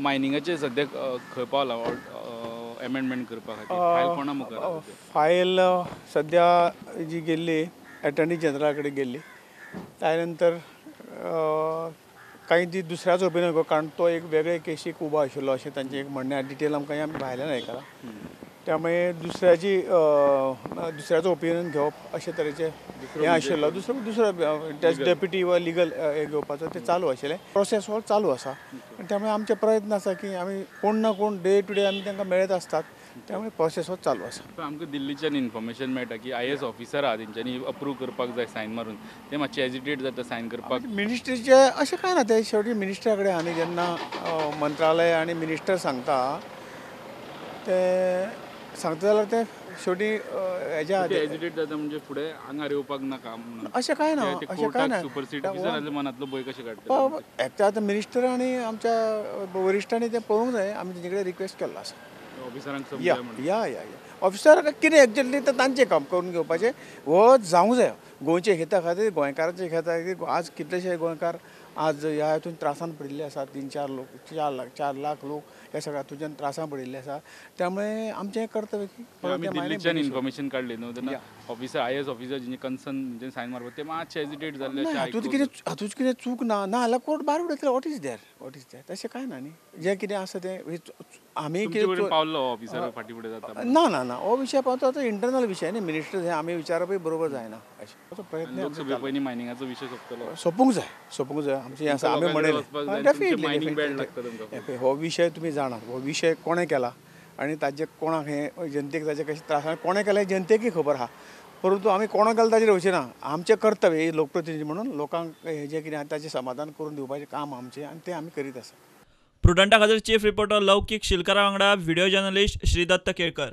मायनिंगाचे सद्याक खंय पावला एमेंडमेंट करपा खातीर फायल कोणा मुखार? फायल सद्या जी गेल्ली एटर्नी जनरला कडेन गेल्ली, त्या नंतर कांय ती दुसऱ्याचो ओपिनियन, कारण तो एक वेगळे केशीक उबो आशिल्लो अशें तांचें एक म्हणणें, डिटेल आमकां आमी भायल्यान आयकलां. त्यामुळे दुसऱ्याची दुसऱ्याचो ओपिनियन घेवप अशे तरेचे हें आशिल्लो, दुसरो दुसरो डेप्युटी वा लिगल हें घेवपाचो तें चालू आशिल्लें, प्रोसेस हो चालू आसा. आनी त्यामुळे आमचे प्रयत्न आसा की आमी कोण ना कोण डे टू डे आमी तांकां मेळत आसतात, त्यामुळे प्रोसेस हो चालू आसा. आमकां दिल्लीच्यान इन्फॉर्मेशन मेळटा की IAS officer आहा तेंच्यांनी अप्रूव करपाक जाय सायन मारून, ते मातशे एजिटेट जाता सायन करपाक. मिनिस्ट्रीचे अशें कांय ना, ते शेवटी मिनिस्टरा कडेन आनी जेन्ना मंत्रालय आनी मिनिस्टर सांगता ते सांगता जाल्यार ते शेवटी हेज्या एजिटेट जाता, म्हणजे फुडें आंगार येवपाक नाका अशें कांय ना, अशें कांय ना. सुपरसीड मनांतलो भंय कशें काडटा? एकट्या आतां मिनिस्टर आनी आमच्या वरिश्ठांनी तें पळोवंक जाय, आमी तेंचे कडेन रिक्वेस्ट केल्लो आसा ऑफिसरांक. या या या ऑफिसर कितें एक्जेक्टली तर तांचें काम करून घेवपाचें, हो जावंक जाय गोंयच्या हिता खातीर, गोंयकारांच्या हिता खातीर. आज कितलेशे गोंयकार आज ह्या हितून त्रासान पडिल्ले आसा, 3-4 लोक, 4 लाख लोक ह्या सगळ्या हातूंच्यान त्रासान पडिल्ले आसा. त्यामुळे आमचें कर्तव्य की आमी दिल्लीच्यान इन्फॉर्मेशन काडली न्हू तेन्ना ऑफिसर IAS officer जेंचे कन्सर्न जें सायन मारपाक ते मातशे एजिटेट जाल्ले. हातूंत कितें, हातूंत कितें चूक ना, ना जाल्यार कोर्ट भायर उडयतले. What is there, what is there, तशें कांय ना न्ही. जें कितें आसा तें आमी कितें पावलो ऑफिसर फाटीं फुडें जाता ना ना ना, हो विशय पावता आतां इंटरनल विशय न्ही, मिनिस्टर हे आमी विचारपूय बरोबर जायना अशें प्रयत्न. लोकसभे पयलीं मायनिंगाचो विशय सोंपतलो, सोंपूंक जाय, सोंपूंक जाय. आमचें आसा आमी म्हणलें डेफिनेटली हो विशय तुमी जाणात, हो विशय कोणें केला आनी ताजे कोणाक हें जनतेक ताजे कशें त्रास कोणें केलें जनतेकय खबर आहा, परंतु आमी कोणा केलें ताजेर वचना. आमचें कर्तव्य लोकप्रतिनिधी म्हणून लोकांक हें जें कितें आहा ताचें समाधान करून दिवपाचें काम आमचें आनी तें आमी करीत आसा. प्रुडंटा खातीर चीफ रिपोर्टर लौकीक शिलकारा वांगडा व्हिडिओ जर्नलिस्ट श्रीदत्त केळकर.